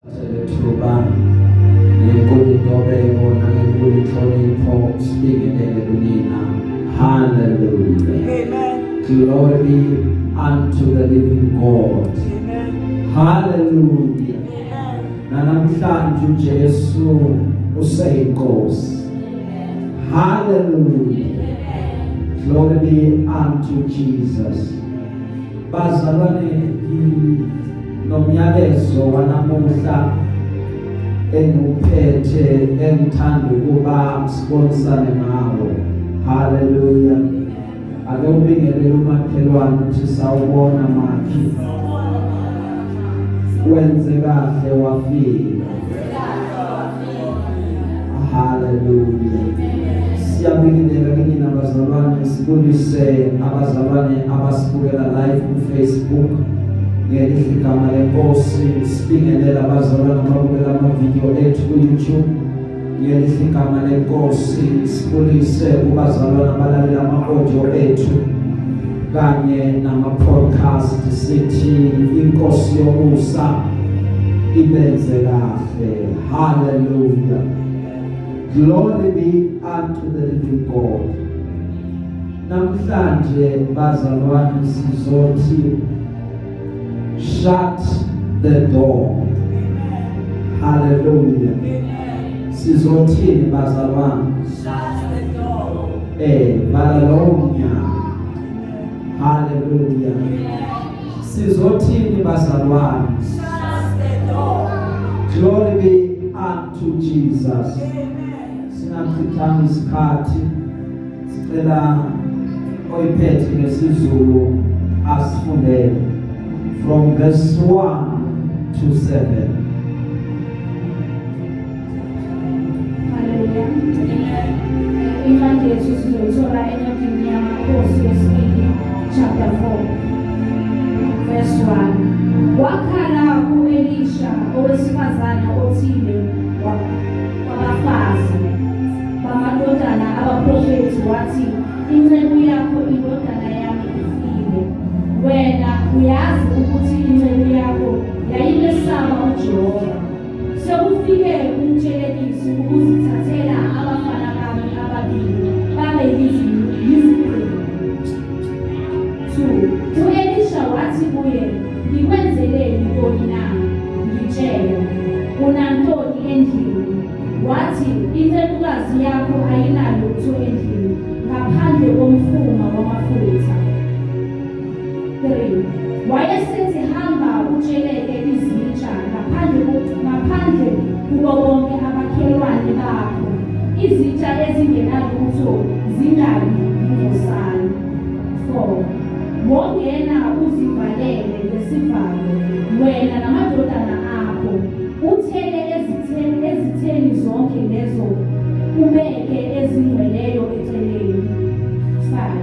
Lethuba ngenkulu intobeko nangenkulu inhlonipho sibingelele kunina. Hallelujah. Amen. Glory be unto the living God. Amen. Hallelujah. Amen. Namhlanje uJesu useyinkosi. Hallelujah. Glory be unto Jesus. Bazalwane, nomyalezo wanamuhla engiwuphethe engithanda ukuba sibonisane ngawo. Hallelujah. Ake ubingelele umakhelwane uthi sawubona makhi. Wenze kahle wafika. Hallelujah. Siyabingelela kinina bazalwane, sibulise abazalwane abasibukela live ku Facebook ngelihle igama lenkosi. Sibingelela abazalwane ababukela ama-video ethu ku YouTube ngelihle igama lenkosi. Sibulise kubazalwane abalalela ama-audio ethu kanye nama-podcast, sithi inkosi yomusa ibenze kahle. Hallelujah. Glory be unto the living God. Namhlanje bazalwane sizothi shut the door. Hallelujah. Amen. Sizothini bazalwane? Shut the door. Vala lowo mnyango. Hallelujah. Sizothini bazalwane? Shut the door. Glory be unto Jesus. Amen. Singachithanga isikhathi, sicela oyiphethe ngesiZulu asifundele from verse 1 to 7. Haleluya. Incwadi yethu sizoyithola encwadini yamaKhosi yesibili, chapter 4, verse 1. Wakhala ku-Elisha owesifazane othile wabafazi bamadodana abaprofethi, wathi, "Inceku yakho, indodana yami, ifile. Wena uyazi ukuthi inceku yakho yayimesaba uJehova. Sekufike umtshelekisi ukuzithathela abafana bami ababili babe yizigqila." 2 U-Elisha wathi kuye, "Ngikwenzeleni ntoni na? Ngitshele, unantoni endlini?" Wathi, "Incekukazi yakho ayinalutho endlini ngaphandle komfuma wamafutha." 3 Wayesethi, "Hamba utsheleke izitsha ngaphandle kubo bonke abakhelwane bakho, izitsha ezingenalutho zingabi yingcosana." 4 Wongena uzivalele ngesivalo, wena namadodana akho, uthele ezitheni zonke lezo, ubeke ezingcweleyo eceleni. 5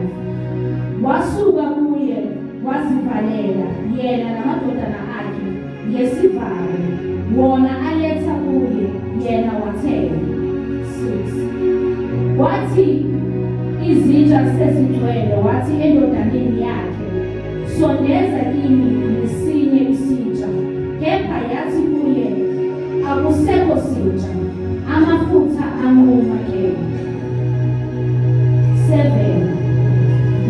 Wasuka kuye, wazivalela yena namadodana akhe ngesivalo, wona aletha kuye, yena wathela. 6 Wathi izitsha sezigcwele, wathi endodaneni yakhe, "Sondeza kimi nesinye isitsha." Kepha yathi kuye, "Akusekho sitsha." Amafutha anquma ke. 7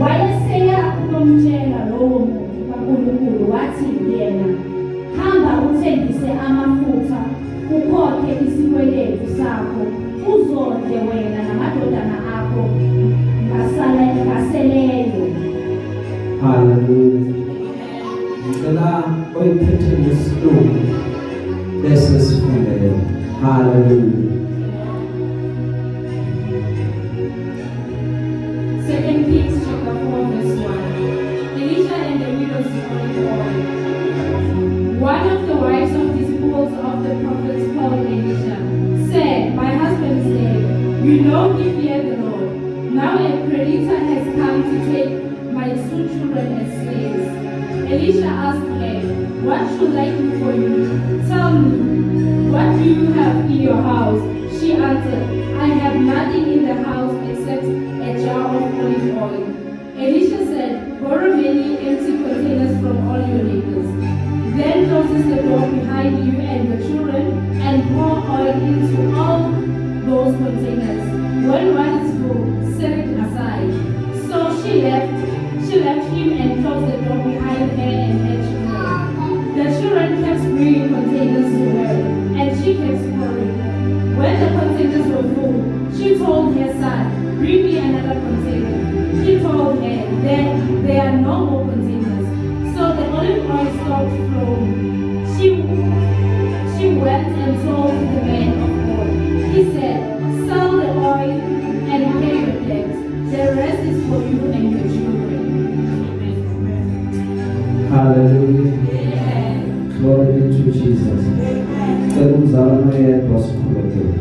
Wayeseya ukumtshela lowo muntu kaNkulunkulu, wathi yena, "Hamba uthengise amafutha, ukhokhe isikweletu sakho, uzondle wena namadodana akho ngaseleyo." Hallelujah. Ngicela oyiphethe ngesilungu bese sifundele. Hallelujah. Second Kings chapter 4 verse 1. Elisha and the widow's olive oil. One of the wives of disciples of the prophets called Elisha said, "My husband is dead. You know he feared the Lord. Now a creditor has come to take my two children as slaves." Elisha asked her, "What should I do for you? Tell me, what do you have in your house?" She answered, "I have nothing in the house except a jar of olive oil." Elisha said, "Borrow many empty containers from all your neighbors. Then closes the door behind you and your children. into all those containers. When one is full, set it aside." So she left him and closed the door behind her and her children. The children kept bringing containers to her, and she kept pouring. When the containers were full, she told her son, "Bring me another container." He told her that there are no more containers. So the olive oil stopped flowing. She went and told the man of God. He said, "Sell the oil and pay your debt. The rest is for you and your children." Amen. Hallelujah. Amen. Glory be to Jesus. Amen. Cela umzalwane oyedwa sikhulekele.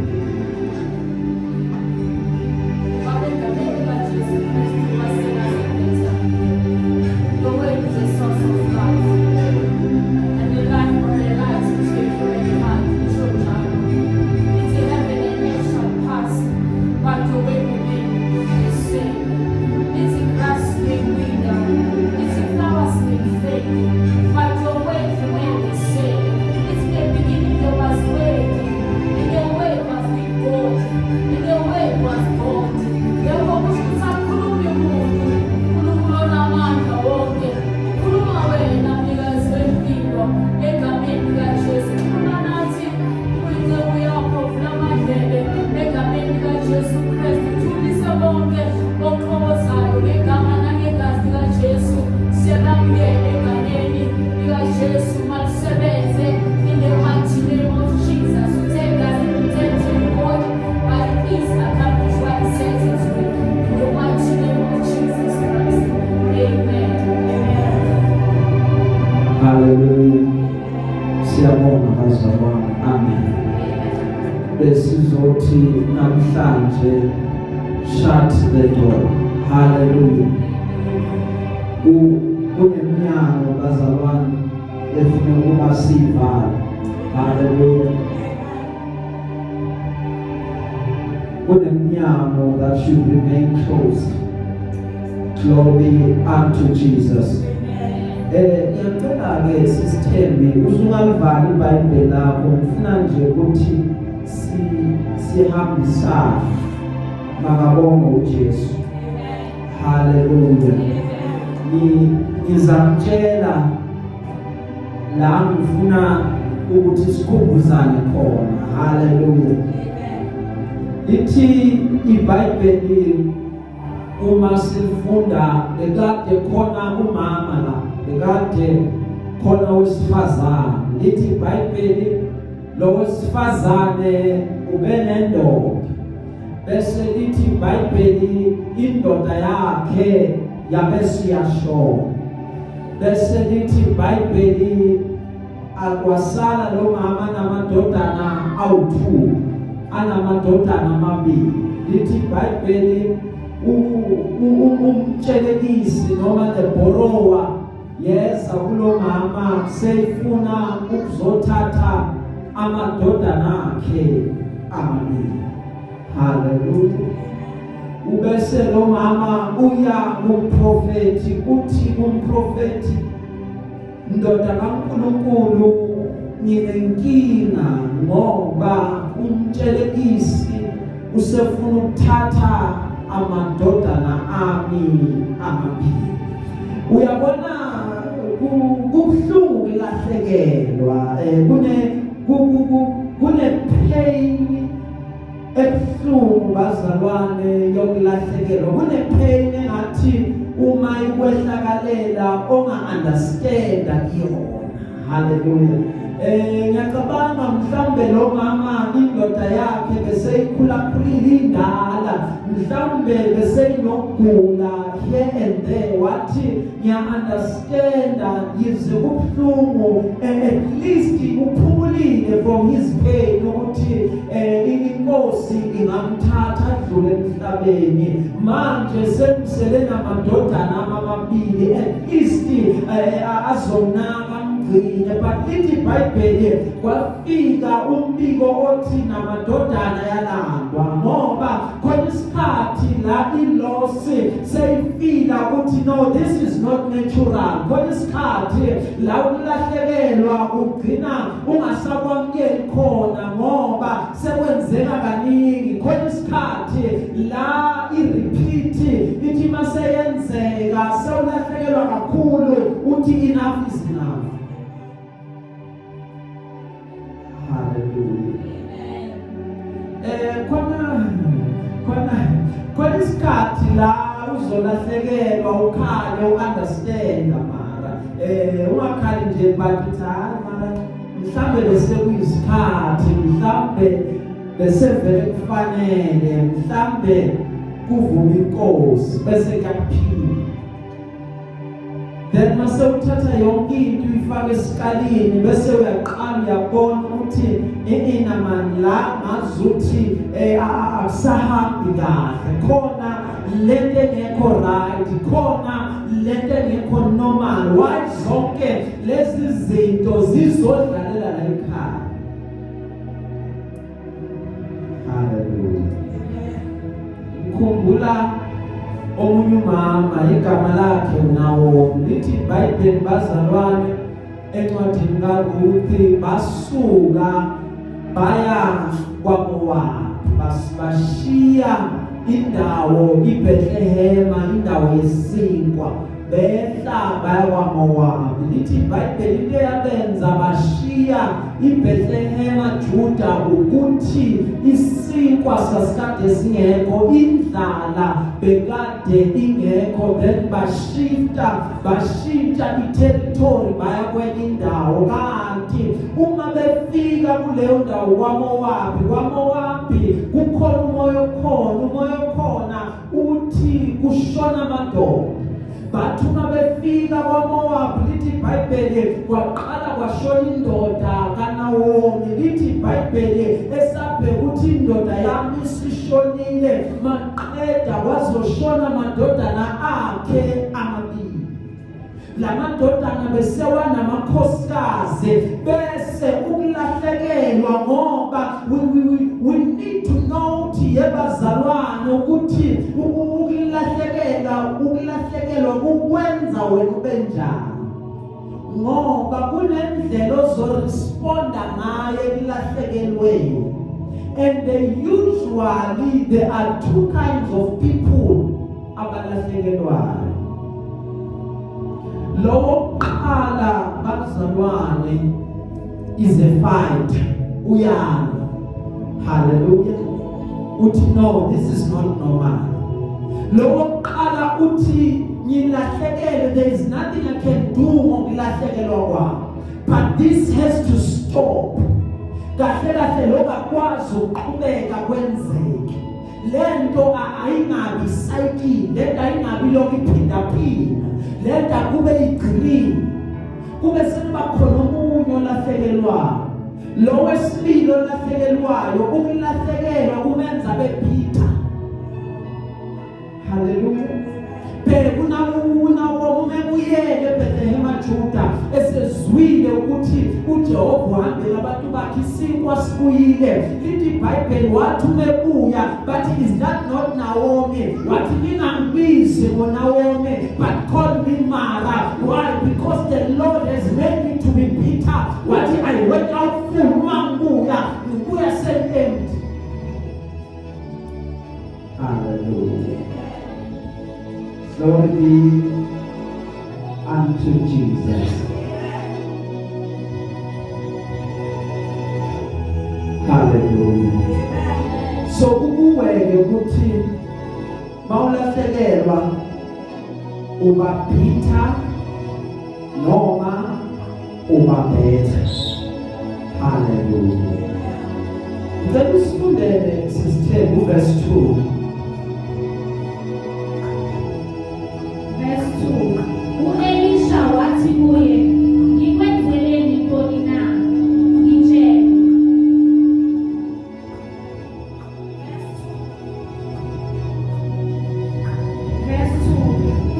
Baba, egameni likaJesu Kristu waseNazaretha. Your word is a source of life. And the life or the light is the human heart, isho njalo. Ithi heaven and earth shall pass, but your word remain the same. Ithi grass may wither, ithi flowers may fade, but your word remain the same. It's in the beginning there was word, and the word was with God, and the word was God. Yebo, kusho ukuthi akukhulumi muntu, uNkulunkulu onamandla wonke. Ukhuluma wena mnikazi wempilo egameni likaJesu. Khuluma nathi kuyinceku yakho, vula amadlebe egameni likaJesu Kristu. Thulise bonke oxokozayo ngegama nangegazi likaJesu. Siyamukela egameni likaJesu, malisebenze in the mighty name of Jesus. Uthe doesn't return to God, but it is accomplished what he says it will. In the mighty name of Jesus Christ. Amen. Hallelujah. Siyabonga bazalwane. Amen. Besizothi namhlanje, shut the door. Hallelujah. Kuneminyango bazalwane efuna ukuba sivale. Hallelujah. Kuneminyango that should remain closed. Glory be unto Jesus. Ngiyacela ke sisithembi usungalivala iBhayibheli lakho, ngifuna nje ukuthi si sihambisane. Makabonge uJesu. Hallelujah. Ngizamtshela la ngifuna ukuthi sikhumbuzane khona. Hallelujah. Lithi iBhayibheli uma sifunda, bekade khona umama la, bekade khona wesifazane. Lithi iBhayibheli lo wesifazane ube nendoda, bese lithi iBhayibheli indoda yakhe yabe siyashona, bese lithi iBhayibheli akwasala lo mama namadodana awu2, anamadodana amabili. Lithi iBhayibheli umtshelekisi noma the borrower yeza kulo mama seyifuna ukuzothatha amadodana akhe amabili. Haleluya. Ubese lo mama uya kumprofeti, uthi kumprofeti, "Ndoda kaNkuluNkulu, nginenkinga ngoba umtshelekisi usefuna ukuthatha amadodana ami amabili." Uyabona, kubuhlungu kulahlekelwa, kune pain ebuhlungu bazalwane yokulahlekelwa. Kune pain engathi uma ikwehlakalela onga understand kuyona. Haleluya. Ngiyacabanga mhlambe lo mama indoda yakhe bese ikhula khulile, indala, mhlambe beseyinokugula here and there. Wathi, "Ngiya understand, yize kubuhlungu, at least uphumulile from his pain ukuthi inkosi ingamthatha adlule emhlabeni. Manje semsele namadodana amabili, at least azonaka amgcine." But lithi iBhayibheli kwafika umbiko othi namadodana yalandwa, ngoba khona isikhathi la iloss seyifila ukuthi no, this is not natural. Khona isikhathi la ukulahlekelwa ugcina ungasakwamukeli khona ngoba sekwenzeka kaningi. Khona isikhathi la i-repeat ithi maseyenzeka sewulahlekelwa kakhulu, uthi enough is enough. Hallelujah. Khona isikhathi la uzolahlekelwa ukhale, uunderstand, mara ungakhali nje, but uthi hayi, mara mhlambe bese kuyisikhathi, mhlambe bese vele kufanele, mhlambe kuvuma inkosi, bese kuyaphila. Then mase uthatha yonke into uyifake esikalini, bese uyaqala uyabona ukuthi ina man, la ngazuthi akusahambi kahle, khona lento engekho right, khona lento engekho normal. Why zonke lezi zinto zizodlalela la ekhaya? Hallelujah. Ngikhumbula omunye umama, igama lakhe Nawomi. Lithi iBhayibheli, bazalwane, encwadini kaRuthi, basuka baya kwaMowabi, bashiya indawo iBethlehema, indawo yesinkwa, behla baya kwaMowabi. Lithi iBhayibheli into eyabenza bashiya iBethlehema Juda ukuthi isinkwa sasikade singekho, indlala bekade ingekho. Then bashifta, bashintsha iterritory, baya kwenye indawo. Kanti uma befika kuleyo ndawo kwaMowabi, kwaMowabi kukhona umoya okhona, umoya okhona uthi kushona amadoda. Bathi uma befika kwaMowabi, lithi iBhayibheli kwaqala kwashona indoda kaNawomi. Lithi iBhayibheli esabheka ukuthi indoda yami isishonile, maqeda kwazoshona amadodana akhe amabili. Lamadodana besewanamakhosikazi, bese ukulahlekelwa, ngoba we need to note, yebazalwane, ukuthi ukulahlekelwa kukwenza wena ube njani, ngoba kunendlela ozoresponda ngayo ekulahlekelweni. And they usually, there are two kinds of people abalahlekelwayo. Lo wokuqala, bazalwane, is a fight, uyalwa. Hallelujah. Uthi no, this is not normal. Lo wokuqala uthi ngilahlekelwe, there is nothing I can do ngokulahlekelwa kwami, but this has to stop. Kahle kahle lokho akwazi ukuqhubeka kwenzeke. Lento ayingabi cycle, lento ayingabi lokhu iphinda phinda, lento akube igcinile. Kube sekuba khona omunye olahlekelwayo. Lo wesibili olahlekelwayo, ukulahlekelwa kumenza bebitter. Haleluya. Bheka uNawomi uma ebuyele eBethlehem Juda, esezwile ukuthi uJehova uhambela abantu bakhe, isinkwa sibuyile, lithi iBhayibheli wathi uma ebuya bathi, "Is that not Naomi?" Wathi, "Ningangibizi ngoNaomi, but call me Mara." Why? Because the Lord has made me to be bitter. Wathi, "I went out full, uma ngibuya ngibuya sel empty." Hallelujah. Glory be unto Jesus. Hallelujah. So kukuweke ukuthi mawulahlekelwa uba bitter noma uba better. Hallelujah. Ngicela usifundele, sisithembu, verse 2. Verse 2. U-Elisha wathi kuye, "Ngikwenzeleni ntoni na? Ngitshele." Verse 2.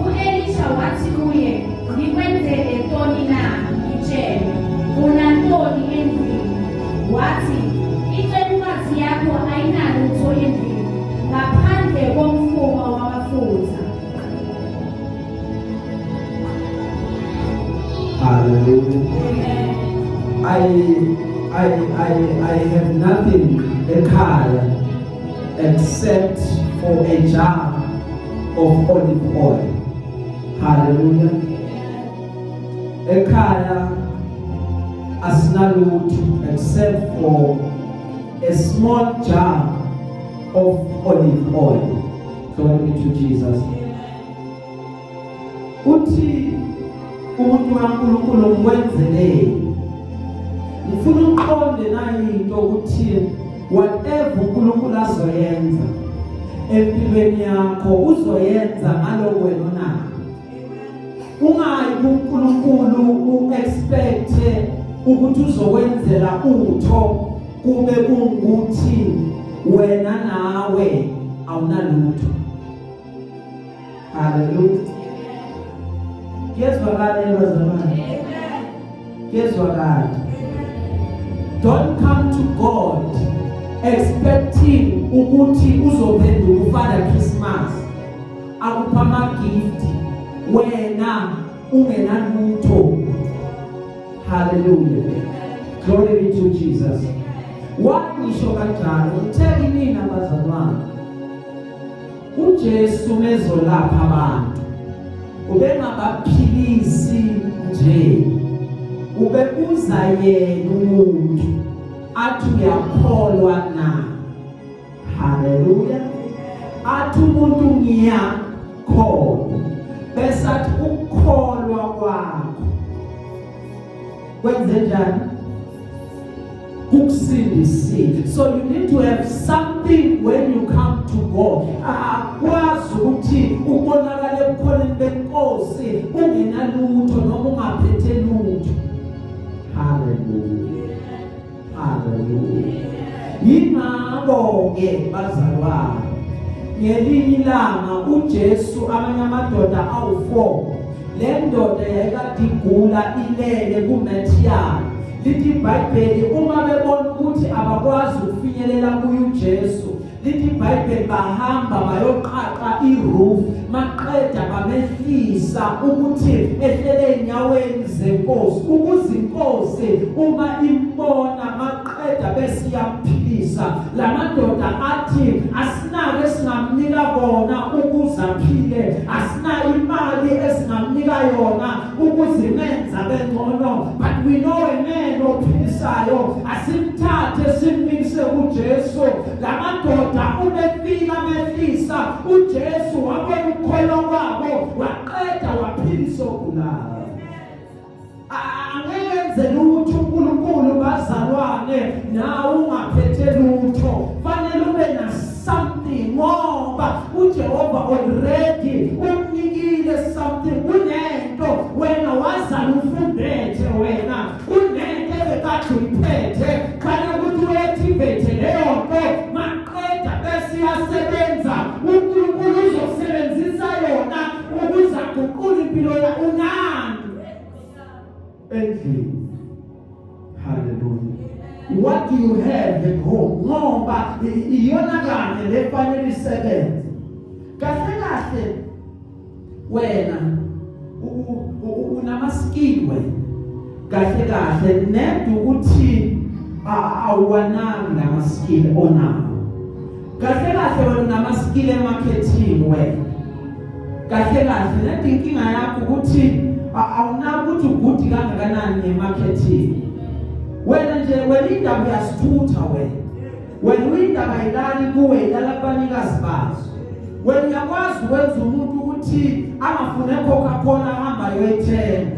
U-Elisha wathi kuye, "Ngikwenzele ntoni na? Ngitshele. Unantoni endlini?" Wathi, "Incekukazi yakho ayinalutho endlini ngaphandle I have nothing ekhaya except for a jar of olive oil. Hallelujah. Ekhaya asinalutho except for a small jar of olive oil. Glory be to Jesus. Uthi umuntu kaNkulunkulu, ngikwenzeleni? Ngifuna uqonde nayi into, ukuthi whatever uNkulunkulu azoyenza empilweni yakho, uzoyenza ngaloko wena onako. Ungayi kuNkulunkulu uexpect ukuthi uzokwenzela utho, kube kungukuthi wena nawe awunalutho. Haleluya! Kuyezwakala, bazalwane? Kuyezwakala? Don't come to God expecting ukuthi uzophenduka uFather Christmas, akupha ama gift, wena ungenalutho. Hallelujah, glory be to Jesus. Wangisho kanjalo, ngithe kinina bazalwane, uJesu mezolapha abantu ubengabaphilisi nje, ubebuza yena umuntu, athi, "Uyakholwa na?" Haleluya! Athi umuntu, "Ngiyakholwa." Bese athi, "Ukukholwa kwakho kwenze njani? Kukusindisile." So you need to have something when you come to God. Akwazi ukuthi ubonakale ebukhoneni benkosi ungenalutho noma ungaphethe lutho. Hallelujah, hallelujah! Yingakho ke bazalwane, ngelinye ilanga uJesu, amanye amadoda awu4, le ndoda yayikade igula ilele kumat yayo. Lithi iBhayibheli, uma bebona ukuthi abakwazi ukufinyelela kuye uJesu, lithi iBhayibheli bahamba bayoqaqa iroof, maqeda bamehlisa ukuthi ehlele enyaweni zenkosi, ukuze inkosi uma imbona maqeda besiyamphilisa. Lamadoda athi, "Asinake esingamnika kona ukuze aphile, asinayo imali esingamnika yona ukuze imenza bengcono, but we know a man ophilisayo, asimthathe simmise kuJesu." Lamadoda umefika mehlisa uJesu, wabona ukukholwa kwabo, waqeda waphilisa ogulayo. Angeke enze lutho uNkulunkulu, bazalwane, nawe ungaphethe lutho. Fanele ube na something, ngoba uJehova already umnikile something. Kunento wena wazala ufumbethe, wena kunento ebekade uyiphethe, fanele ukuthi uactivate leyo nto, maqeda bese iyasebenza. uNkulunkulu uzosebenzisa yona ukuze aguqule impilo yakho. Unani endlini? Hallelujah! What do you have at home? Ngoba iyona kanye lefanele isebenze kahle kahle. Wena unama skill wena kahle kahle, ned ukuthi awuwanami lama skill onawo. Kahle kahle wena unama skill emarketing. Wena kahle kahle, ned inkinga yakho ukuthi awunaki ukuthi ugood kangakanani ngemarketing. Wena nje, wena indaba uyasithutha wena. Wena uyindaba ayilali kuwe, ilala kubanikazi bazo. Wena uyakwazi ukwenza umuntu ukuthi angafune Coca-Cola, ahamba ayoyithenga,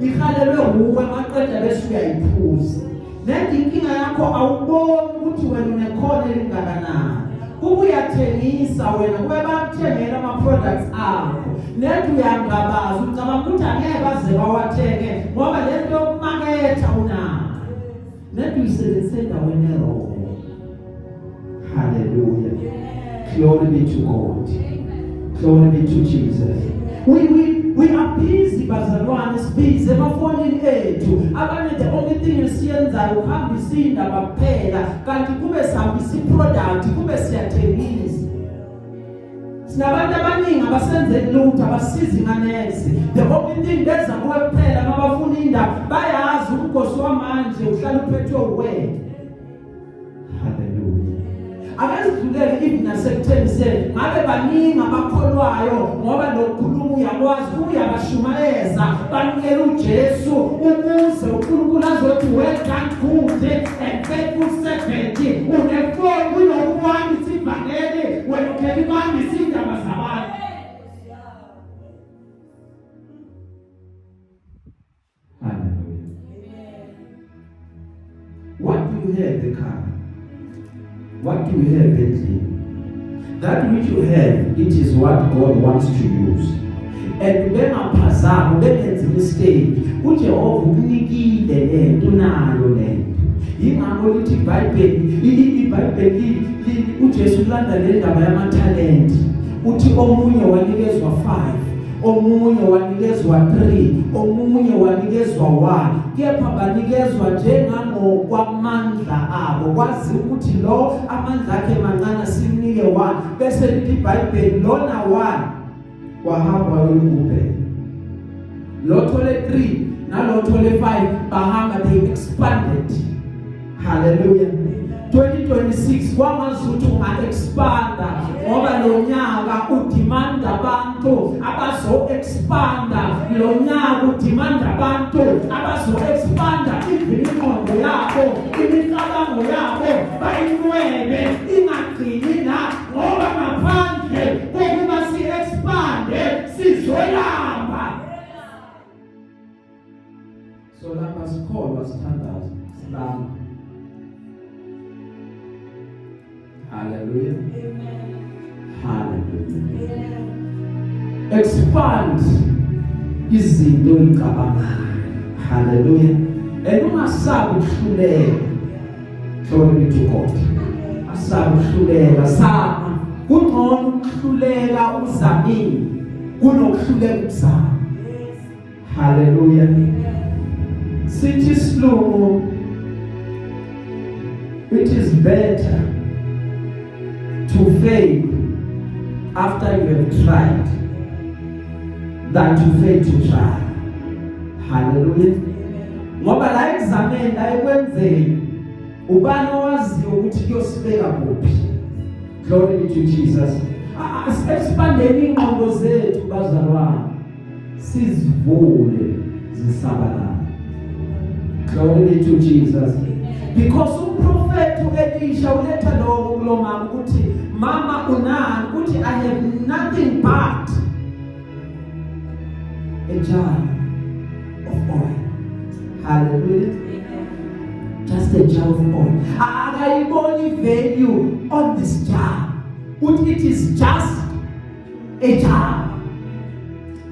ihalelwe wuwe, maqeda bese uyayiphuza. Nedi inkinga yakho, awuboni ukuthi wena unekhono elingakanani. Kuba uyathengisa wena, kube bakuthengela ama-products akho. Nedi uyangabaza, ucabanga ukuthi angeke baze bawathenge, ngoba le nto yokumaketha unayo, nedi uyisebenzise endaweni ewrong. Hallelujah, glory be to God, glory be to Jesus. We are busy, bazalwane, sibhizi emafonini ethu. Abanye, the only thing esiyenzayo ukuhambisa indaba kuphela, kanti kube sihambisa iproduct, kube siyathengisa. Sinabantu abaningi abasenzeli lutho, abasizi nganezi. The only thing beza kuwe kuphela mabafuna indaba, bayazi umgosi wamanje uhlala uphethwe uwena. Hallelujah. Ake sidlulele even nasekutheni se ngabe baningi abakholwayo, ngoba lokukhuluma uyakwazi, uyabashumayeza, banikela uJesu ukuze uNkulunkulu azothi, "Well done, good and faithful servant." Unefoni kunokuhambisa ivangeli, wena ukhetha ukuhambisa indaba zabantu. Hallelujah. What do you have ekhaya? What do you have endlini? That which you have, it is what God wants to use. And bengaphazami, bengenzi mistake. uJehova ukunikile lento, unayo lento. Yingakho lithi iBhayibheli, iBhayibheli uJesu ulanda le ndaba yama-talent. Uthi omunye wanikezwa 5, omunye wanikezwa 3, omunye wanikezwa 1, kepha banikezwa njengangokwamandla abo. Kwazi ukuthi lo amandla akhe mancane, simnike 1. Bese lithi iBhayibheli lona 1 wahamba wayokubheka lo thole 3 nalo thole 5, bahamba, they expanded. Hallelujah. 2026 kwangazuthi unga-expanda, ngoba lo nyaka udemanda abantu abazo-expanda. Lo nyaka udemanda abantu abazo-expanda, even ingqondo yabo, imicabango yabo bayinwebe, ingagcini la, ngoba ngaphandle kokuba si-expande sizolamba. So lapha sikholwa, sithandaza, silamba. Hallelujah. Amen. Hallelujah. Expand izinto oyicabangayo. Hallelujah. And ungasabi ukuhluleka. Glory be to God. Asabi ukuhluleka, zama. Kungcono ukuhluleka uzamile kunokuhluleka ukuzama. Hallelujah. Sithi isilungu, it is better to fail after you have tried than to fail to try. Hallelujah. Ngoba la ekuzameni, la ekwenzeni, ubani owaziyo ukuthi kuyosibeka kuphi? Glory be to Jesus. Asipandeni ingqondo zethu, bazalwane, sizivule zisabalala. Glory be to Jesus. Because umprofeti uElisha uletha lokho kulo mama ukuthi, "Mama, unani?" Uthi, "I have nothing but a jar of oil." Hallelujah. Just a jar of oil. Akayiboni value on this jar. Uthi it is just a jar.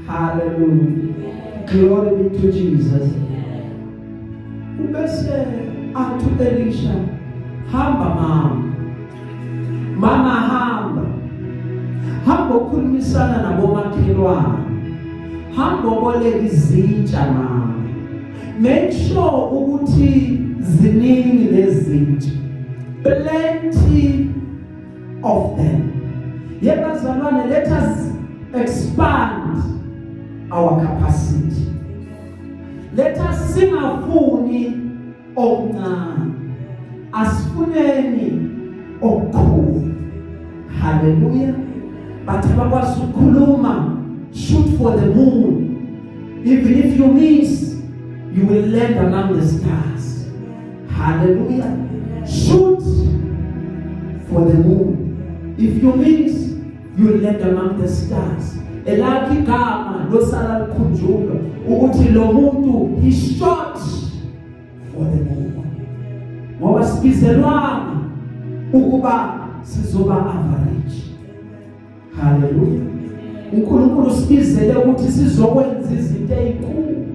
Hallelujah. Glory be to Jesus. Ubese athi Elisha, "Hamba mama. Mama, hamba. Hamba ukhulumisana nabomakhelwane. Hamba oboleka izitsha mama. Make sure ukuthi ziningi lezitsha. Plenty of them." Yebazalwane, let us expand our capacity. Let us singafuni okuncane. Asifuneni okukhulu. Hallelujah. Bathi abakwazi ukukhuluma, shoot for the moon. Even if you miss, you will land among the stars. Hallelujah. Shoot for the moon. If you miss, you will land among the stars. Elakhe igama losala likhunjulwa ukuthi lo muntu, he shot for the moon. Ngoba sibizelwanga ukuba sizoba average. Hallelujah. uNkulunkulu sibizele ukuthi sizokwenza izinto ezinkulu.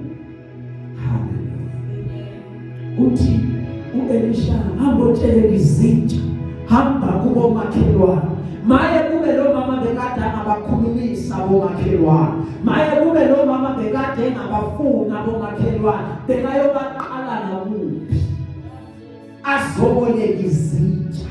Hallelujah. Uthi uElisha, "Hamba otshele izitsha, hamba kubo makhelwane." Maye kube lo mama bekade angabakhulumisa bomakhelwane. Maye kube lo mama bekade engabafuna bomakhelwane, bekayobaqala nakuphi azoboleka izitsha?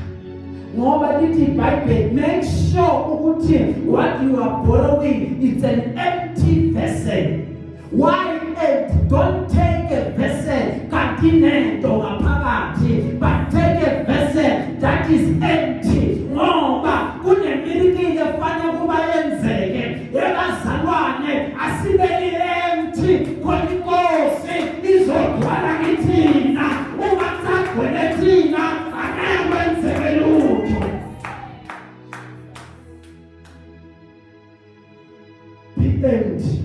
Ngoba lithi iBhayibheli, make sure ukuthi what you are borrowing, it's an empty vessel. Why empty? Don't take a vessel kanti nento ngaphakathi, but take a vessel that is empty, ngoba kunemiracle efanele kuba yenzeke. Ebazalwane, asibeni empty khona inkosi izogcwala kithina. Uma kusagcwele thina, angeke kwenzeke lutho. Be empty,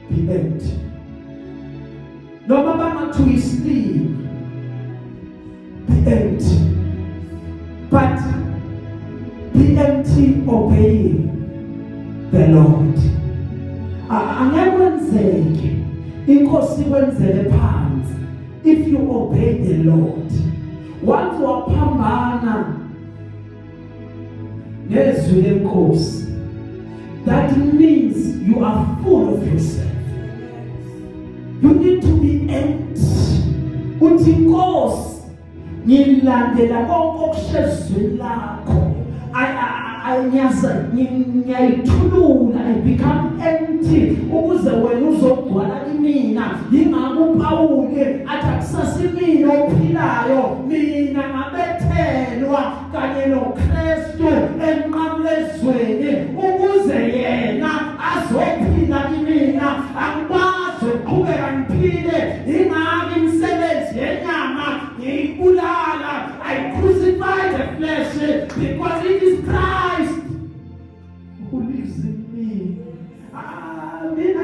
be empty, noma bangathi uyisilima, be empty, but be empty obeying the Lord. Angeke kwenzeke inkosi kwenzele phansi if you obey the Lord. Once waphambana nezwi lenkosi, that means you are full of yourself. You need to be empty, uthi, "Nkosi, ngilandela konke okushezweni lakho." Ngiyaza ngiyayithulula, I become empty ukuze wena uzogcwala kimina. Yingakho uPawuli athi, "Akusasimina ophilayo, mina ngabethelwa kanye noKristu enqamlezweni ukuze yena azophila kimina. Angikwazi ukuqhubeka ngiphile." Ingakho imisebenzi yenyama ngiyibulala. I crucify the flesh because it is Christ who lives in me. Ah, mina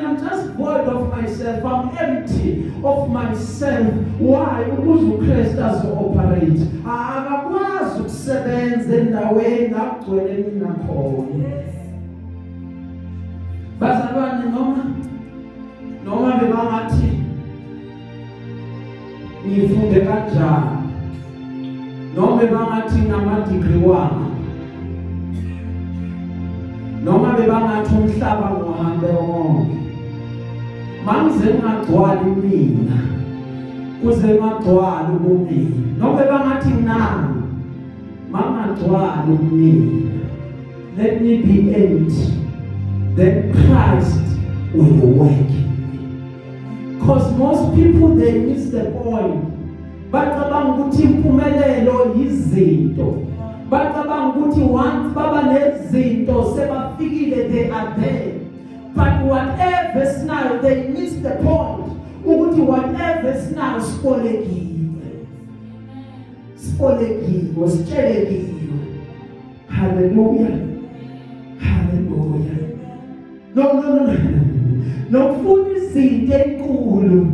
I'm just void of myself. I'm empty of myself. Why? Ukuze uKristu azo-operate. Akakwazi ukusebenza endaweni la kugcwele mina khona. Bazalwane, noma bebangathi ngifunde kanjani, noma bebangathi ngama degree wami, noma bebangathi umhlaba nguhambe wonke, mangize ngagcwali mina, kuze ngagcwali kumina. Noma bebangathi nami mangagcwali kumina, let me be empty, then Christ will work in me. Because most people, they miss the point. Bacabanga ukuthi impumelelo izinto, bacabanga ukuthi once baba nezinto sebafikile, they are there. But whatever sinayo, they miss the point ukuthi whatever sinayo sibolekiwe, sibolekiwe, sitshelekiwe. Hallelujah, hallelujah. No, no, no, nokufuna izinto enkulu,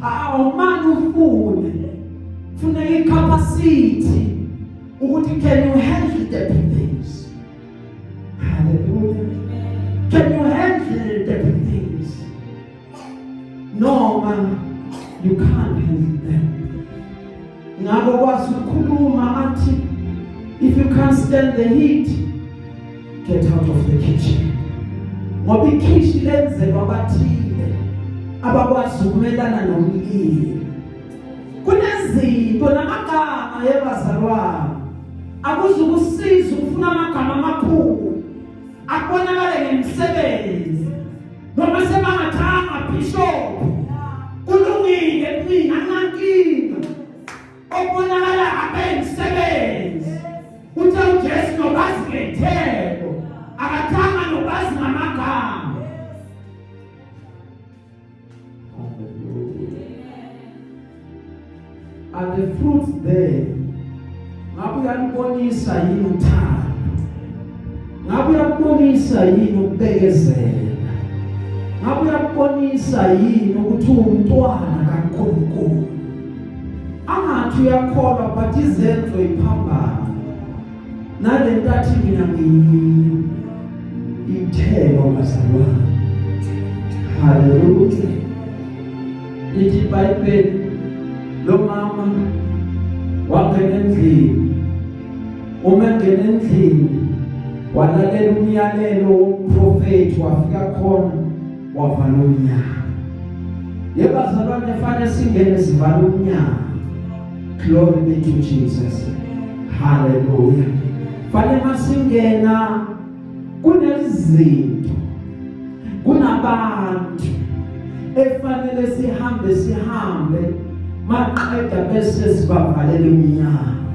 awumane ufune, funeka icapacity ukuthi can you handle the big things? Hallelujah. Can you handle the big things, noma you can't handle them? Ngakho kwazi ukukhuluma athi, "If you can't stand the heat, get out of the kitchen," ngoba ikhishi lenzelwa abathile abakwazi ukumelana nomlilo. Kunezinto namagama yebazalwane, akuzukusiza ukufuna amagama amakhulu, akubonakale ngemisebenzi. Noma sebangathanga bishop, kulungile kumina, anginankinga, okubonakala abemisebenzi. Uthe uJesu nobazi ngethelo, akathanga nobazi ngamagama. Hallelujah. Are the fruits there? Ngabe uyalubonisa yini uthando? Ngabe uyakubonisa yini ukubekezela? Ngabe uyakubonisa yini ukuthi uwumntwana kaNkulunkulu? Angathi uyakholwa, but izenzo iphambana nalento athi mina ngiyiyo. Ithelo, bazalwane. Haleluya. Lithi iBhayibheli, lo mama wangena endlini. Uma engena endlini, walalela umyalelo womprofeti, wafika khona wavala umnyango. Yebazalwane, fanele singene sivala umnyango. Glory be to Jesus. Hallelujah. Fanele masingena kunezinto, kunabantu efanele sihambe sihambe maqeda bese sibavalela iminyango.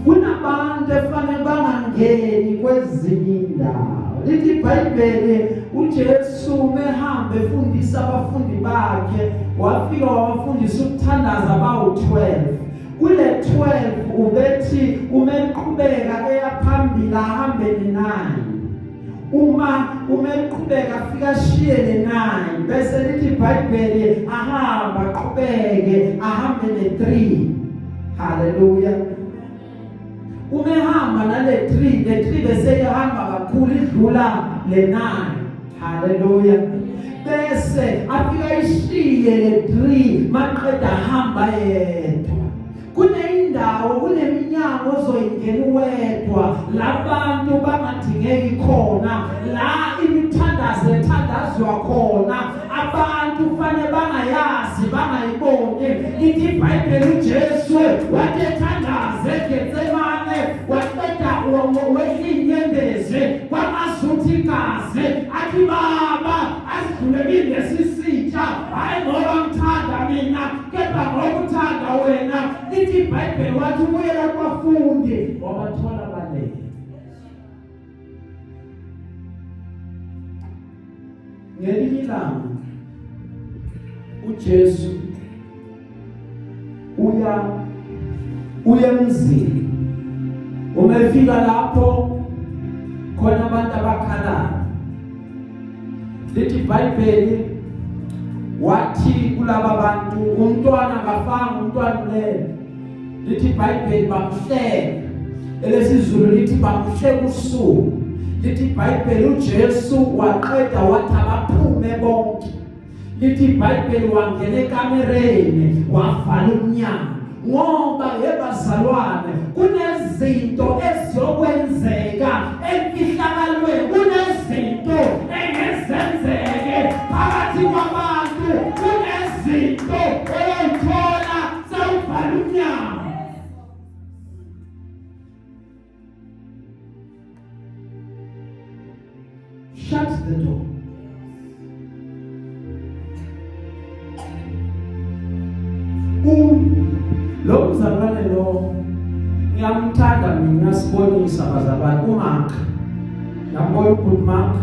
Kunabantu efanele bangangeni kwezinye indawo. Lithi iBhayibheli, uJesu mehamba efundisa abafundi bakhe, wafika wabafundisa ukuthandaza bawu-12. Kule 12 ubethi umeqhubeka eya phambili ahambe ne-9, uma eqhubeka afika ashiye ne-9, bese lithi iBhayibheli ahamba aqhubeke ahambe ne-3. Haleluya. Uma ehamba nale 3, le 3 bese ihamba kakhulu idlula le 9. Haleluya. Bese afika ishiye le 3, maqeda hamba yedwa. Kuneyindawo, kuneminyango ozoyingena wedwa, labantu bangadingeki khona, la imithandazo ethandazwa khona abantu kufanele bangayazi, bangayiboni. Lithi iBhayibheli uJesu wathi ethandaze eGetsemane, waqeda wehla inyembezi kwamasuthi igazi, athi, "Baba, asidlule kimi lesisitsha, hayi ngoba ngithanda mina, kepha ngoba uthanda wena." Lithi iBhayibheli wathi ubuyela kubafundi, wabathola balele. Ngelinye ilanga uJesu uya emzini. Uma efika lapho khona abantu abakhalayo, lithi iBhayibheli wathi kulaba bantu, "Umntwana akafanga, umntwana ulele." Lithi iBhayibheli bamhleka. ElesiZulu lithi bamhleka usuku. Lithi iBhayibheli uJesu waqeda wathi abaphume bonke. Lithi iBhayibheli wangena ekamereni, wavala umnyango, ngoba yebazalwane kunezinto eziyokwenzeka emfihlakalweni, kunezinto engezenzeke phakathi kwabantu, kunezinto oyayithola sewuvala umnyango. Shut the door. Lo mzalwane lo ngiyamthanda mina, uyasibonisa bazalwane, uMark. Ngiyambona ubhuti Mark.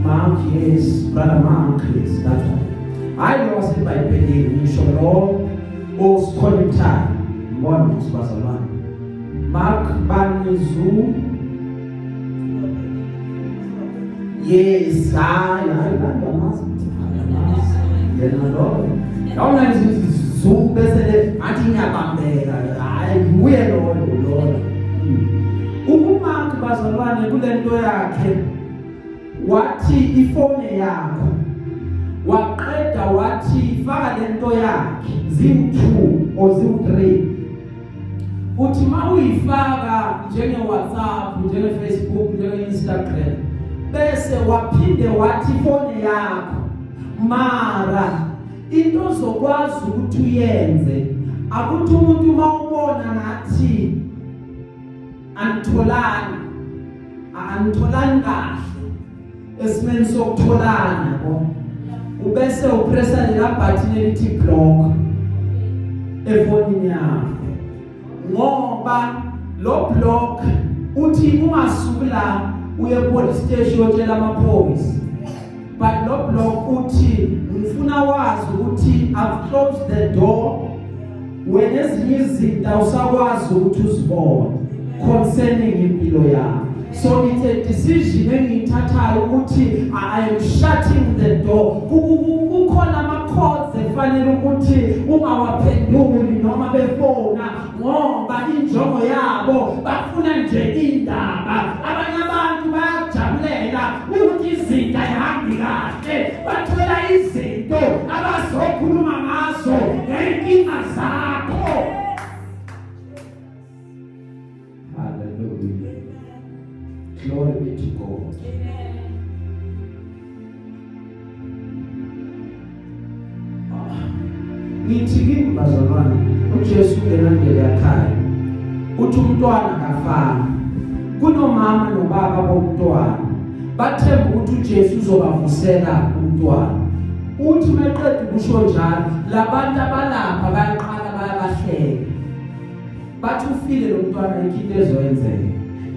Mark, yes, brother Mark, yes, that one. Hayi lo waseBhayibhelini, ngisho lo osikhonithayo. Mbona bazalwane. Mark Banizu. Yes, hayi hayi, ngiyamazi, ngiyamazi. Yena lo. Yawuna izizu bese le ngathi ngiyabambeka. Hayi, nguye loyo loyo. UMark bazalwane kulento yakhe wathi ifone yakho, waqeda wathi faka lento yakhe ziwu2 or ziwu3, uthi mawuyifaka njenge WhatsApp, njenge Facebook, njenge Instagram, bese waphinde wathi ifone yakho, mara into ozokwazi ukuthi uyenze akuthi umuntu mawubona ngathi anitholani, anitholani kahle esimeni sokutholana, yabo, ubese upressa lela button elithi block efonini yakho, ngoba lo block uthi ungasuki la uye police station uyotshela amaphoyisa, but lo block uthi ngifuna wazi ukuthi I've closed the door. Wena ezinye izinto awusakwazi ukuthi uzibone concerning impilo yakho. So it's a decision engiyithathayo ukuthi I am shutting the door. Kukhona ama calls efanele ukuthi ungawaphenduli noma befona, ngoba injongo yabo bafuna nje indaba. Abanye abantu bayajabulela ukuthi izinto ayihambi kahle, bathola izinto abazokhuluma ngazo ngenkinga zakho. Hallelujah, glory be to God. Amen. Ngithi kimi bazalwane, uJesu ungena. Uthi umntwana kafana. Kunomama nobaba bomntwana. Bathemba ukuthi uJesu uzobavusela umntwana. Uthi meqeda ukusho njalo, labantu abalapha bayaqala bayabahleka. Bathi ufile lo mntwana, ayikho into ezoyenzeka.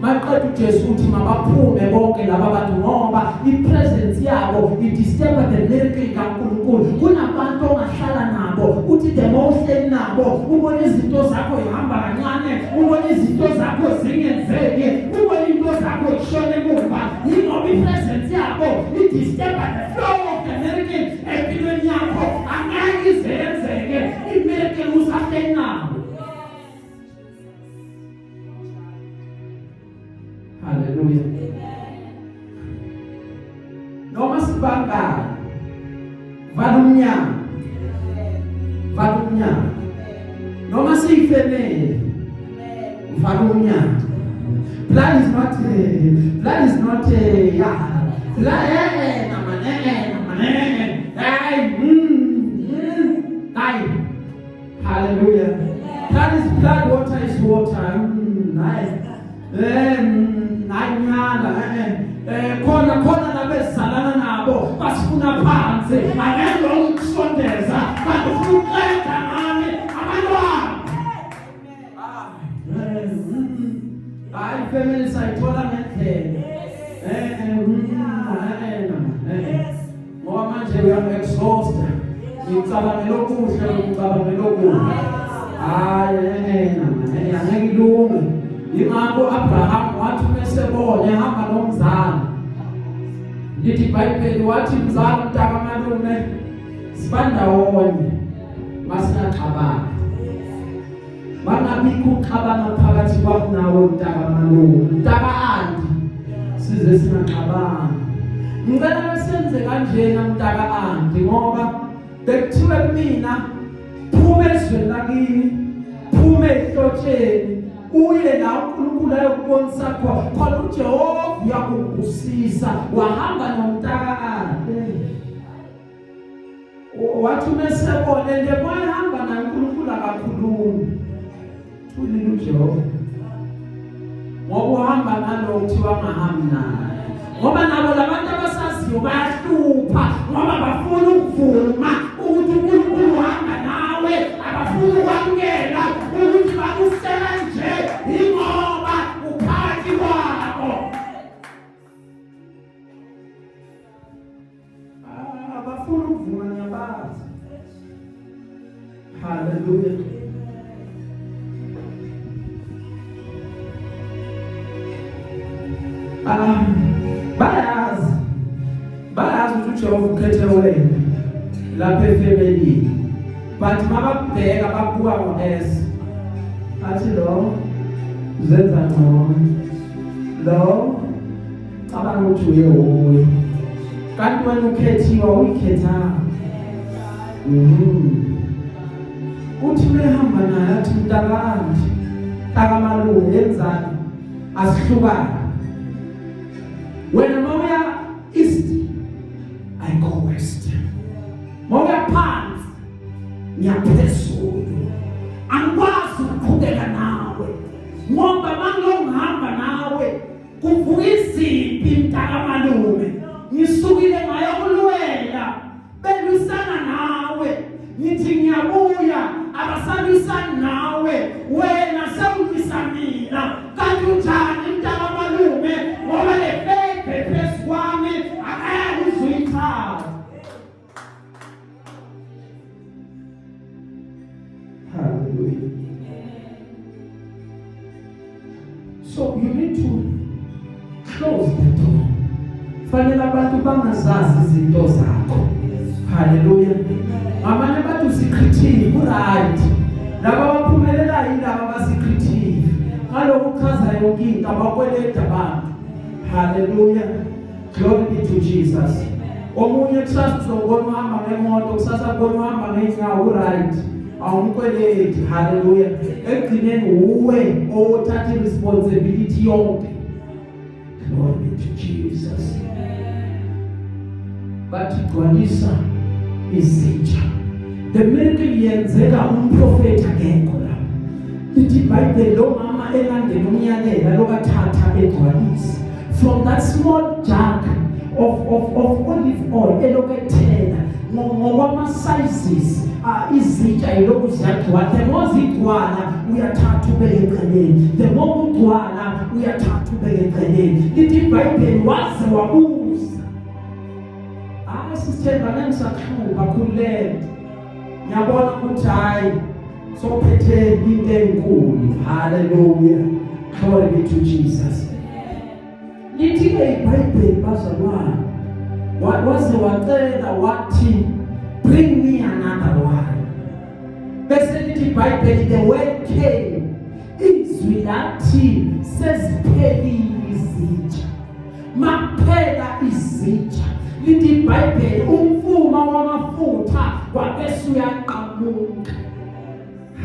Maqeda uJesu uthi mabaphume bonke laba bantu ngoba ipresence yabo idisturb the miracle kaNkulunkulu. Kunabantu ongahlala nabo, uthi the more uhleli nabo ubona izinto zakho ihamba kancane, ubona izinto zakho zingenzeki, ubona into zakho zishone emuva, yingoba ipresence yabo idisturb the flow of the miracle empilweni yakho. Angeke ize yenzeke imiracle usahleli nabo. Hallelujah. Noma sibangani, vala umnyango. Vala umnyango. Noma siyifamily, vala umnyango. Blood is not blood is not yeah. Blood nama nama hey hayi. Hallelujah. Blood is blood, water is water. Hayi. Hayi nyala khona khona labezalana nabo basifuna phansi, angeke ukusondeza, kanti ufuna ukuqeda ngami abantwana. Hayi, family sayithola ngendlela. Ngoba manje uyam exhaust. Ngicabangela okuhle, ngicabangela okubi. Hayi, angeke ilunge. Ingakho Abraham wathi mesebona ehamba nomzala. Lithi iBhayibheli wathi, mzala, mntaka malume, sibandawonye masingaxabani. Bangabikho ukuxabana phakathi kwami nawe, mntaka malume, mntaka anti, size singaxabani. Ngicela senze kanjena, mntaka anti, ngoba bekuthiwe kumina phuma ezweni lakini, phuma ehlotsheni, uye la uNkulunkulu ayokubonisa khona, khona uJehova uyakubusisa. Wahamba nomntaka anti, wathi mesebone nje wahamba naNkulunkulu, akakhulumi, thulile uJehova, ngoba uhamba nalo kuthiwa angahambi naye, ngoba nabo labantu abasaziyo bayahlupha, ngoba bafuna ukuvuma ukuthi uNkulunkulu uhamba nawe. Abafuna ukwamukela ukuthi bakusela nje ingoba uphakathi kwabo. Ah, abafuna ukuvuma, ngiyabazi. Hallelujah. Ah, bayazi bayazi ukuthi uJehova ukhethe wena lapha efemelini, but mababheka babuka ngo-S, athi lo zenza ngcono, lo cabanga ukuthi uye uye, kanti wena ukhethiwa, uyikhethanga. Uthi mehamba naye athi, mntakanje, mntakamalume, yenzani, asihlukane. Wena mawuya east, I go west. Mawuya phansi, ngiyaphezulu. Angikwazi ukuqhubeka nawe ngoba mangilongihamba nawe kuvuka izimpi, mntakamalume. Ngisukile ngayokulwela, belwisana nawe. Ngithi ngiyabuya, abasalwisani nawe, wena sewulwisa mina. Kanti unjani, mntakamalume? Ngoba le favour phezu kwami akayake uzuyithatha. Hallelujah. So you need to close the door. Fanele abantu bangazazi izinto zakho. Hallelujah. Ngamanye bathi usecreative, ku right. Laba abaphumelelayo yilaba abasecreative. Ngalokhu kuchaza yonke into, abakweleda abantu. Hallelujah. Glory be to Jesus. Omunye kusasa uzobona uhamba ngemoto, kusasa kubona uhamba ngeenyawo, right. Awumkweleti. Hallelujah. Ekugcineni uwe othatha responsibility yonke. Glory be to Jesus. Bathi gcwalisa izitsha. The miracle yenzeka umprofeti akekho lapho. Lithi iBhayibheli lo mama Uma elandela umyalelo lokathatha egcwalisa from that small jug of olive oil, elokethela ngokwama sizes, izitsha yilokhu ziyagcwala. The more zigcwala, uyathatha ubeke eceleni. The more kugcwala, uyathatha ubeke eceleni. Lithi iBhayibheli waze wabuza. Hayi, sisithemba, ngeke ngisakuhlupha, khululeka, ngiyabona ukuthi hayi, sophethe into enkulu. Hallelujah, glory be to Jesus. Lithi ke iBhayibheli, bazalwane, waze wacela wathi, "Bring me another one." Bese lithi iBhayibheli, the word came, izwi lathi seziphelile izitsha. Makuphela izitsha, lithi iBhayibheli umfuma wamafutha wabese uyaqhamuka.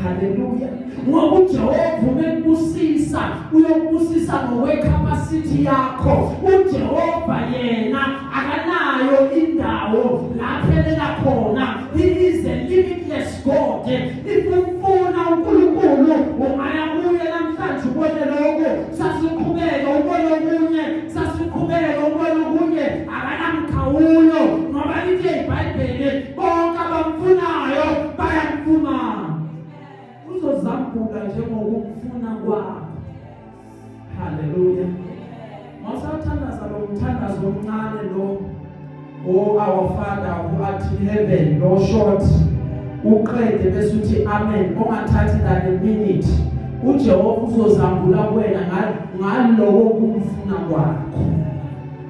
Haleluya! Ngoba uJehova umekubusisa, uyokubusisa ngokwecapacity yakho. UJehova yena akanayo indawo laphelela khona. He is a limitless God. If ufuna uNkulunkulu, ungaya kuye namhlanje ubone lokho, sasiqhubeka ubone okunye, sasiqhubeka ubone okunye. Akanamkhawulo, ngoba lithi iBhayibheli bonke abamfunayo bayamfumana. Uzozambuka njengokumfuna kwakho. Haleluya! Mawusathandaza lo mthandazo omncane lo, "Oh, our Father who art in heaven," lo short, uqede bese uthi amen, ongathathi than a minute, uJehova uzozambula kuwena ngaloko kumfuna kwakho.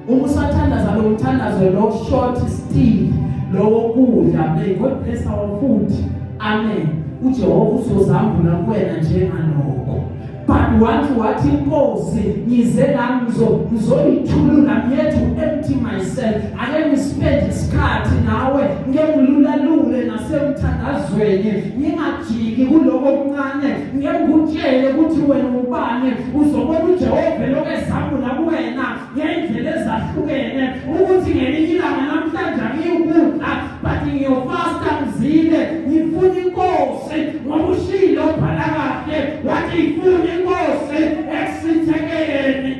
Uma usathandaza lo mthandazo lo short, still lo kudla, may God bless our food, amen, uJehova uzozambula kuwena njengalokho. But once wathi, "Inkosi, ngize la ngizoyithulula, I'm here to empty myself, ake ngispend isikhathi nawe, ngeke ngilulalule nasemthandazweni, ngingajiki kuloko okuncane, ngeke ngikutshele ukuthi wena ubani," uzobona uJehova lokho ezambula kuwena ngendlela ezahlukene, ukuthi ngelinye ilanga namhlanje angiyukudla, but ngiyofasta, ngizile, ngifuna inkosi, ngoba ushilo obhala kahle wathi ifuna inkosi ekusithekeni.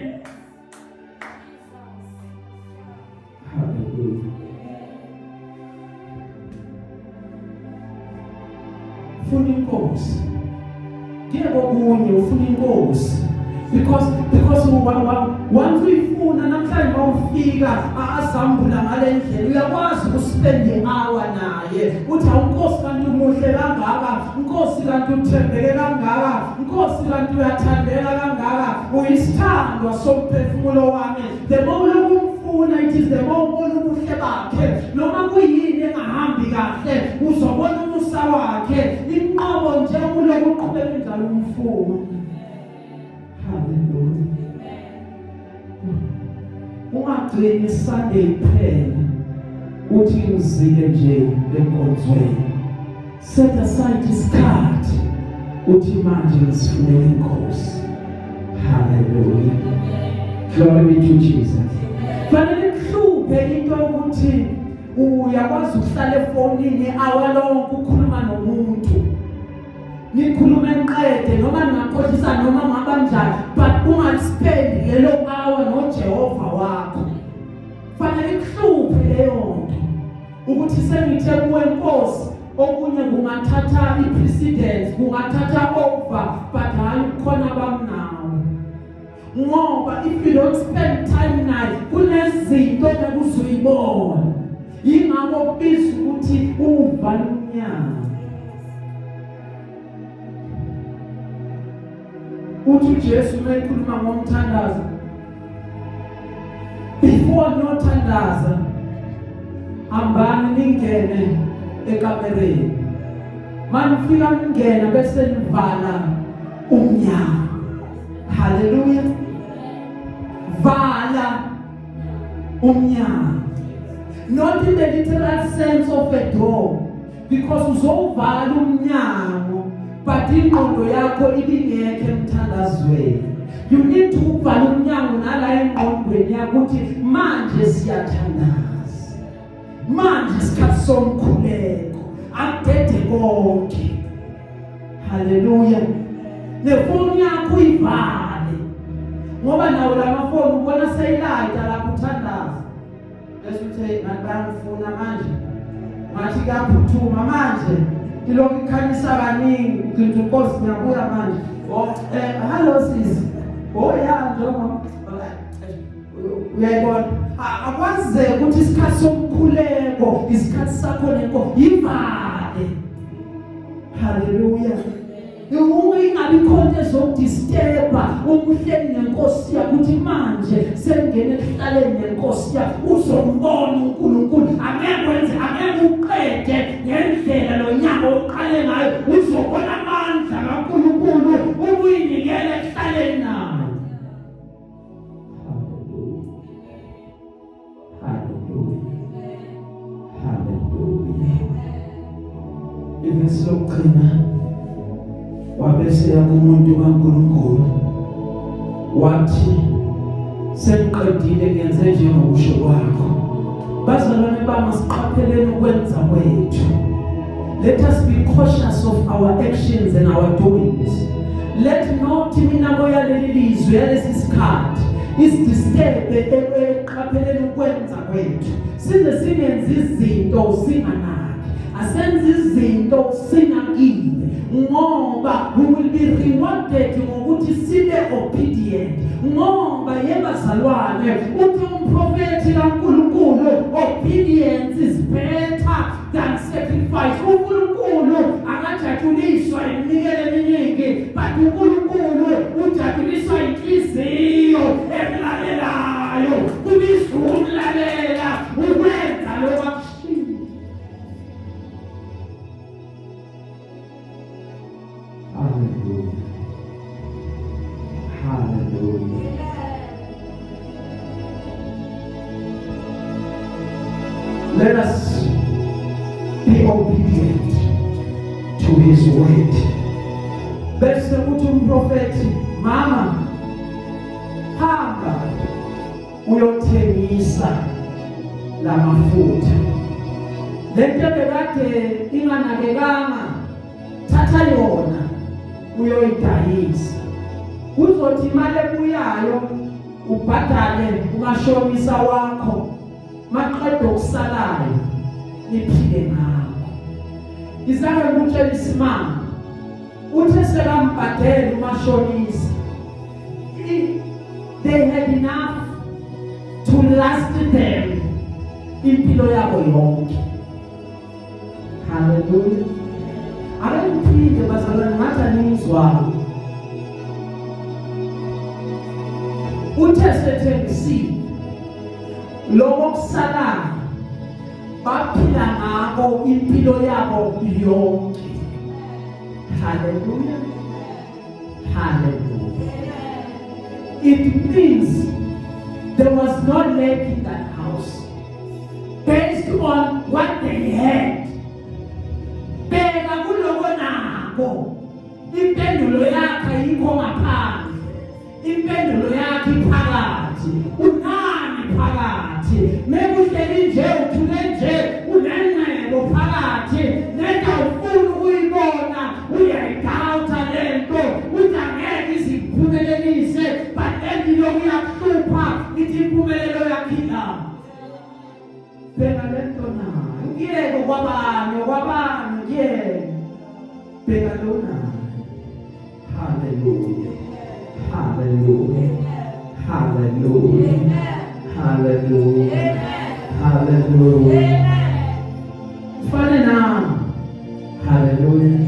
Hallelujah. Funa inkosi. Ngeke okunye, ufuna inkosi because once uyifuna namhlanje, mawufika azambula ngale ndlela, uyakwazi ukuspend i-hour naye, uthi, "Awunkosi, kanti umuhle kangaka, Nkosi, kanti uthembeke kangaka, Nkosi, kanti uyathandeka kangaka, uyisithandwa somphefumulo wami." The more ulokumfuna, it is the more ubona ubuhle bakhe. Noma kuyini engahambi kahle, uzobona umusa wakhe, inqobo nje uloku uqhubeka njalo umfuna. Hallelujah! Ungagcini Sunday kuphela, uthi ngizile nje enkonzweni. Set aside isikhathi, uthi manje ngisifunela inkosi. Hallelujah, glory be to Jesus. Fanele kuhluphe into ukuthi uyakwazi ukuhlala efonini hour lonke ukhuluma nomuntu, nikhulume niqede, noma ningakhohlisa noma ngabanjani, but ungalispend lelo hour noJehova wakho. Fanele kuhluphe leyo nto ukuthi sengithe kuwe Nkosi, okunye kungathatha i-precedence, kungathatha over, but hayi kukhona bamnawe, ngoba if you don't spend time naye, kunezinto ongeke uzuyibona. Yingakho kubiza ukuthi uvala umnyango. Uthi uJesu mayekhuluma ngomthandazo, before nothandaza, hambani ningene ekamereni, manifika ningena bese nivala umnyango. Haleluya! Vala umnyango, not in the literal sense of a door, because uzowuvala umnyango but ingqondo yakho ibingekho emthandazweni. You need to uvala umnyango nala engqondweni yakho, ukuthi manje siyathandaza, manje isikhathi somkhuleko, akudede konke. Haleluya! Nefoni yakho uyivale, ngoba nawo lamafoni ubona seyilayita lapho uthandaza, bese uthe ngathi bayangifuna manje, ngathi kuyaphuthuma manje, ilokhu ikhanyisa kaningi. Ngithi, "Nkosi, ngiyabuya manje." Oh, hello sisi. Oh ya, njengoba uyayibona, akwazeke ukuthi isikhathi somkhuleko, isikhathi sakho nenkosi, yivale. Haleluya. Uma ingabi khona ezokudisturba umuhleli nenkosi yakho, ukuthi manje sengene ekuhlaleni nenkosi yakho, uzombona uNkulunkulu. Angeke wenze, angeke uqede ngendlela lo nyaka oqale ngayo. Uzobona amandla kaNkulunkulu ubuyinikele ekuhlaleni naye. Hallelujah. Hallelujah. Ivesi lokugcina, wabese kumuntu kaNkulunkulu wathi, "Sengiqedile, ngenze njengokusho kwakho." Bazalwane bami, siqapheleni ukwenza kwethu. Let us be cautious of our actions and our doings. Let not iminako yaleli lizwe yalesi sikhathi isidisturbe eqapheleni ukwenza kwethu, size singenzi izinto singanaki. Asenze izinto sinakile, ngoba we will be rewarded ngokuthi sibe obedient. Ngoba yebazalwane, uthi umprofeti kaNkulunkulu, "Obedience is better than sacrifice." UNkulunkulu akajabuliswa iminikelo eminingi, but uNkulunkulu ujabuliswa inhliziyo emlalelayo. Kubizwa ukumlalela, ukwenza lokho akushiwo. Hallelujah. Hallelujah. Let us be obedient to his word. Bese uthi umprofeti, "Mama, hamba uyothengisa lamafutha. Lento bekade inganakekanga, thatha yona uyoyidayisa. Kuzothi imali ebuyayo ubhadale umashonisa wakho, maqeda okusalayo niphile ngakho." Izange ngikutshela isimanga, uthe sekambhadela umashonisa, they had enough to last them impilo yabo yonke. Haleluya. Ake ngiphinde, bazalwane, ngathi aningizwayo. Uthe sethengisile, lokho kusalayo baphila ngako impilo yabo yonke. Haleluya, haleluya. It means there was no lack in that house based on what they had. Bheka kuloko nako, impendulo yakhe ayikho ngaphandle, impendulo yakhe iphakathi. Unani phakathi? Mekuhleli nje, uthule nje, unengcebo phakathi. Lento ufuna ukuyibona, uyayidoubta lento, uthi angeke iziphumelelise, but lento ilokuyakuhlupha, ithi impumelelo yakhe ila. Bheka lento nayo, kuyeke kwabanye, kwabanye kuyeke, bheka lona. Hallelujah, hallelujah, hallelujah, hallelujah, hallelujah. Fane nami. Hallelujah.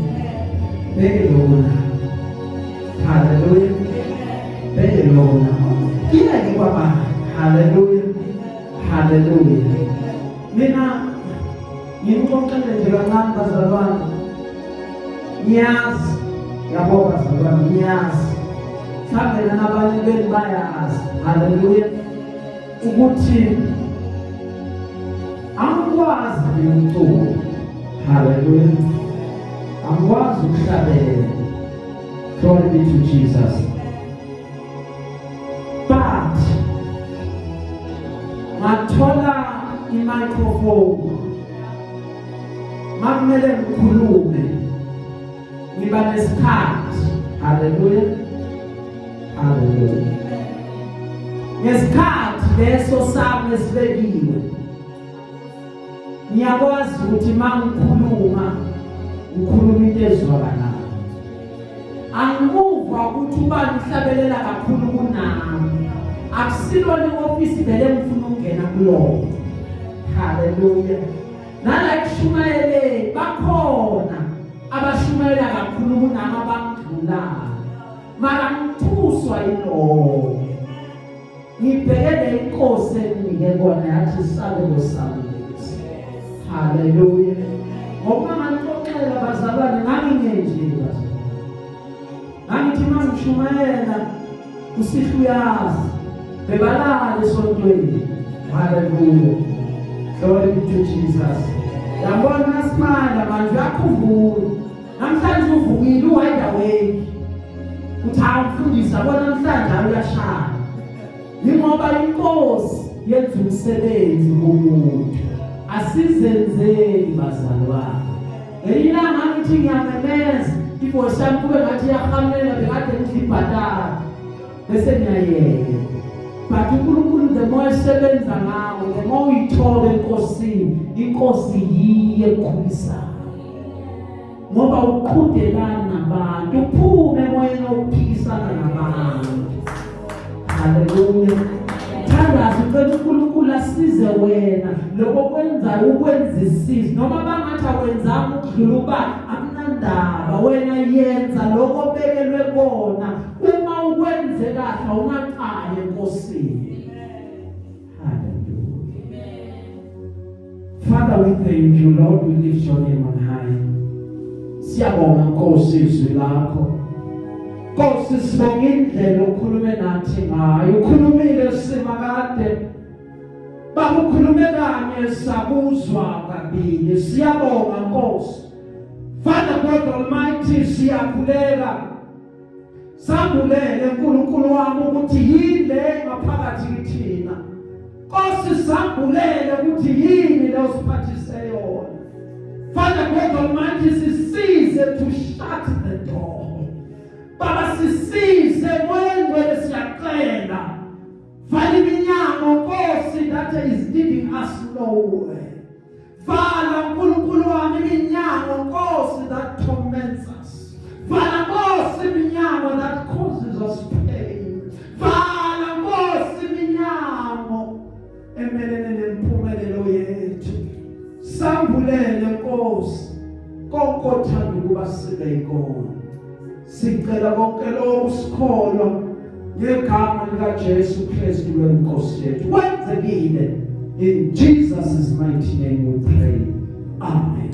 Bheke lona. Hallelujah. Bheke lona, kuyeke kwabanye. Hallelujah, hallelujah. Mina ngimxoxele nje kancane, bazalwane. Ngiyazi, yabo bazalwane, ngiyazi mhlawumbe nabanye benu bayazi, haleluya, ukuthi angikwazi umculo. Haleluya. Angikwazi ukuhlabela. Glory be to Jesus. But ngathola i-microphone, makumele ngikhulume, ngiba nesikhathi. Haleluya, haleluya. Ngesikhathi leso sami esibekiwe, ngiyakwazi ukuthi mangikhuluma, ngikhuluma into ezwakalayo. Angimuva ukuthi ubani uhlabelela kakhulu kunami. Akusilona i-ofisi vele ngifuna ukungena kulona. Haleluya. Nala kushumayeleni bakhona abashumayela kakhulu kunami, abangidlulayo, mara ngithuswa yiloyo. Ngibheke le inkosi enginike kona, yathi isabelo sami lesi. Haleluya. Ngoba nganixoxela, bazalwane, ngangingenje, bazalwane. Ngangithi mangishumayela, uSihle uyazi, bebalala esontweni. Haleluya, glory be to Jesus. Yabona, simala manje, uyakhumbula namhlanje uvukile, u-wide awake, uthi awufundisa bona namhlanje uyashaya. Yingoba inkosi yenza umsebenzi kumuntu, asizenzeli, bazalwane. Ngelinye ilanga ngithi ngiyamemeza, ivoice yami kube ngathi iyahamela, bekade ngidla ibhatata bese ngiyayeka. But uNkulunkulu, the more esebenza ngawo, the more uyithoba enkosini, inkosi yiye ekukhulisayo, ngoba uqhudelana nabantu, uphume emoyeni wokuphikisana nabantu. Haleluya. Thandaza, ucela uNkulunkulu asize wena lokho kwenzayo ukwenzisise, noma bangathi akwenzanga ukudlula uba, akunandaba. Wena yenza lokho obekelwe kona. Uma ukwenze kahle, awunacala enkosini. Hallelujah. Father, we thank you, Lord. We lift your name on high. Siyabonga, Nkosi, izwi lakho. Nkosi, sibonga indlela okhulume nathi ngayo. Ukhulumile, Simakade. Bakukhulume kanye, sakuzwa kabili. Siyabonga, Nkosi. Father God Almighty, siyakhuleka. Sambulele, uNkulunkulu wami, ukuthi yini le ngaphakathi kithina. Nkosi, sambulele ukuthi yini le osiphathise yona. Father God Almighty, sisize to shut the door. Baba, sisize, Moya Ngcwele, siyacela. Vala iminyango, Nkosi, that is leading us nowhere. Vala, uNkulunkulu wami, iminyango, Nkosi, that torments us. Vala, Nkosi, iminyango that causes us pain. Vala, Nkosi, iminyango emelene nempumelelo yethu. Sambulele, Nkosi, konke othanda ukuba sibe yikona. Sicela konke lokhu sikholwa ngegama lika Jesu Kristu wenkosi yethu. Kwenzekile. In Jesus' mighty name we pray. Amen.